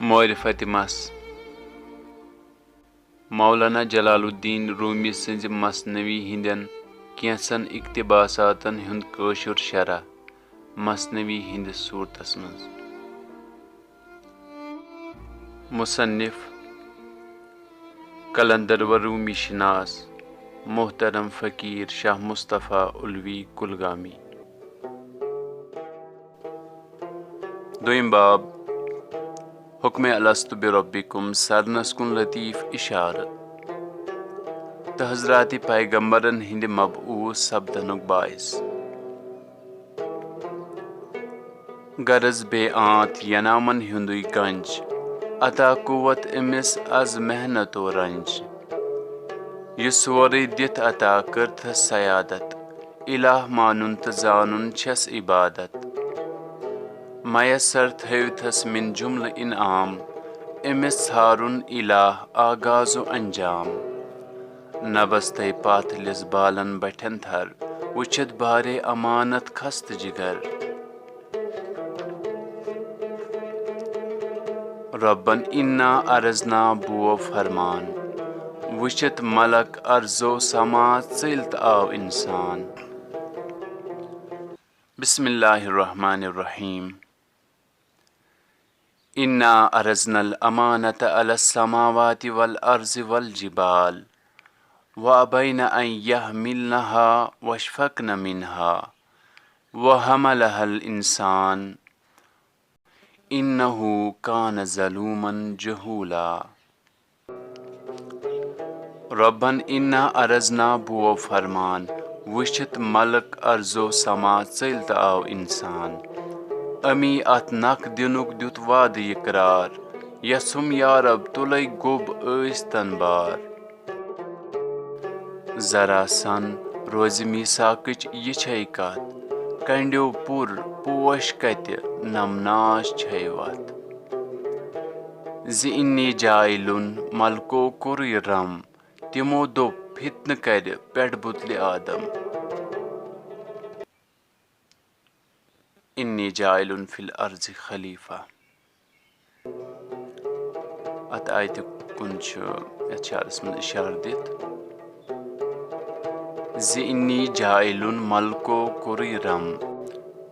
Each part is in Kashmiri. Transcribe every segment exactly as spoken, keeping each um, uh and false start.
معرفت مس۔ مولانا جلال الدین رومی سٕنٛزِ مثنوی ہٕنٛدٮ۪ن کینٛژن اقتباساتن ہُنٛد کٲشُر شرح مثنوی ہٕنٛدِس صوٗرتس منٛز۔ مصنف قلندر و رومی شناس محترم فقیر شاہ مصطفیٰ علوی کلگامی۔ دوٚیِم باب، حکمِ الست بربکم سرنس کُن لطیف اشارٕ تہٕ حضرات پیغمبرن ہٕنٛدِ مبعوث سپدنُک باعث۔ غرض بے آنت ینامن ہُنٛدُے گنج، عطا قوت أمِس از محنت و رنج۔ یہِ سورُے دِتھ عطا کٔرتھس سیادت، الہ مانُن تہٕ زانُن چھس عبادت۔ میسر تھٲوتھس من جملہٕ انعام، أمِس ژھارُن الہ آغاز و انجام۔ نبس تھٲے پاتھلِس بالن بٹھٮ۪ن تھر، وٕچھِتھ بارے امانت خستہٕ جگر۔ ربن انا عرضنا بوو فرمان، وٕچھِتھ ملک عرضو سما ژٔلۍ تہٕ آو انسان۔ بسم اللہ الرحمن الرحیم۔ انا عرضنا الامانة على السماوات والارض والجبال وابين ان يحملنها واشفقن منها وحملها الانسان انه كان ظلوما جهولا۔ ربن انا عرضنا بوو فرمان، وٕچھِتھ ملک عرضو سما ژٔلۍ تہٕ آو انسان۔ امی اتھ نکھ دِنُک دیُت وعدٕ اقرار، یژھُم یا رب تُلے گوٚب ٲسۍ تن بار۔ ذرا سن روزِ میثاقٕچ یہِ چھے کتھ، کنڈیو پُر پوش کتہِ نمناش چھے وتھ۔ زِ انی جاعلن ملکو کوٚرُے رم، تِمو دوٚپ فتنہٕ کرِ پٮ۪ٹھ بُتلہِ آدم۔ انی جاعل فی الارض خلیفہ۔ اتھ آیتہِ کُن چھُ یتھ شعرس منٛز اشارٕ دِتھ زِ انی جاعل ملکو کوٚرُے رم،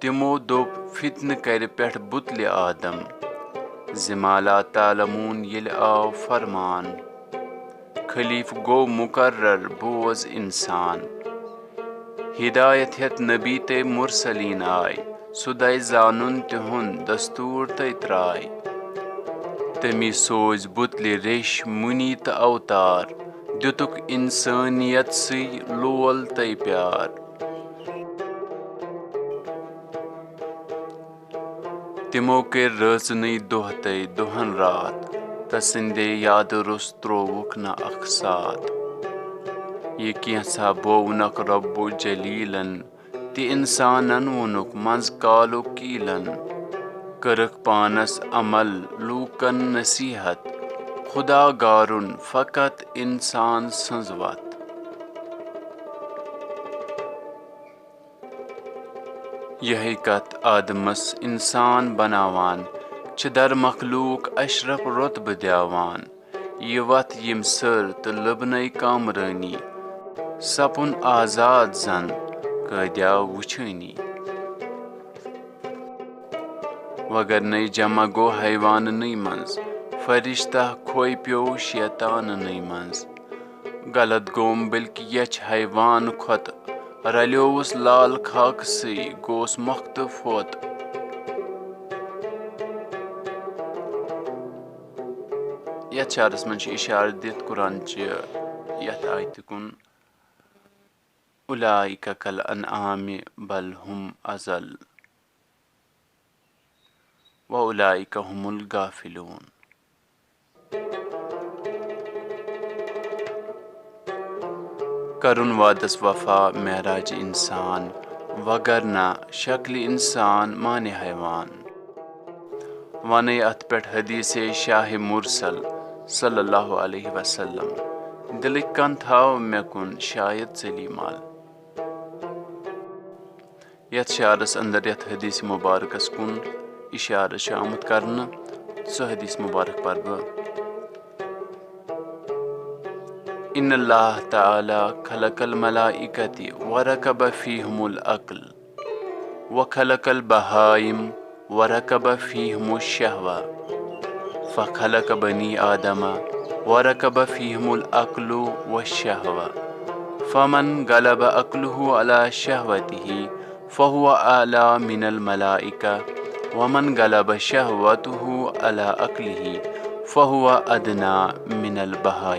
تِمو دوٚپ فتنہٕ کرِ پٮ۪ٹھ بُتلہِ آدم۔ زِ ما لا تعلمون ییٚلہِ آو فرمان، خلیفہٕ گوٚو مقرر بوز انسان۔ ہدایت ہیتھ نبی تہٕ مرسلین آے، سُہ دے زانُن تِہُنٛد دستور تہٕ تراے۔ تٔمی سوز بُتلہِ ریش مُنی تہٕ اوتار، دِتُکھ انسانیت سٕے لول تہٕ پیار۔ تِمو کٔرۍ رٲژنٕے دۄہ تہٕ دۄہن راتھ، تسٕنٛدے یادٕ روٚس ترووُکھ نہٕ اکھ ساتھ۔ یہِ کینٛژھا بوونکھ رب جلیلن، تہِ انسانن وونُکھ منٛز کالُک کیٖلن۔ کٔرٕکھ پانس عمل لوٗکن نصیحت، خدا گارُن فقط انسان سٕنٛز وتھ۔ یہے کتھ آدمس انسان بناوان، چھِ در مخلوق اشرف رتبہٕ دِوان۔ یہِ وتھ یِم سٔر تہٕ لبنے کامرٲنی، سپُن آزاد زن قٲدیا وُچھٲنی۔ وگر نے جمع گوٚو حیواننٕے منٛز، فرشتہ کھوے پیوٚو شیطاننٕے منٛز۔ غلط گوم بلکہ یچھ حیوان کھۄتہٕ، رلیوس لال خاکسٕے گوس مۄختہٕ فوت۔ یتھ شعرس منٛز چھُ اشارٕ دِتھ قرآن چہِ یتھ آیتہِ کُن، اولئک کالانعام بل هم اضل۔ وَأُولَئِکَ هُمُ الْغَافِلُونَ۔ کرُن وعدس وفا معراج انسان، وگر نہ شکل انسان مانہِ حیوان۔ ونے اتھ پٮ۪ٹھ حدیث شاہ مرسل صلی اللہ علیہ وسلم، دلٕکۍ کن تھاو مےٚ کُن شاید ژٔلی مل۔ یتھ شعرس اندر، یتھ حدیث مبارکس کُن اشارٕ چھُ آمُت کرنہٕ، سُہ حدیث مبارک پرٕ بہٕ۔ ان اللہ تعالی خلق الملائکۃ ورکب فیہم العقل وخلق البہائم ورکب فیہم الشہوہ فخلق بنی آدم ورکب فیہم العقل والشہوہ فمن غلب عقلہ علی شہوتہ فہو اعلی من الملائکہ ومن غلب شہوتہ علی عقلہ فہو ادنی من البہائم۔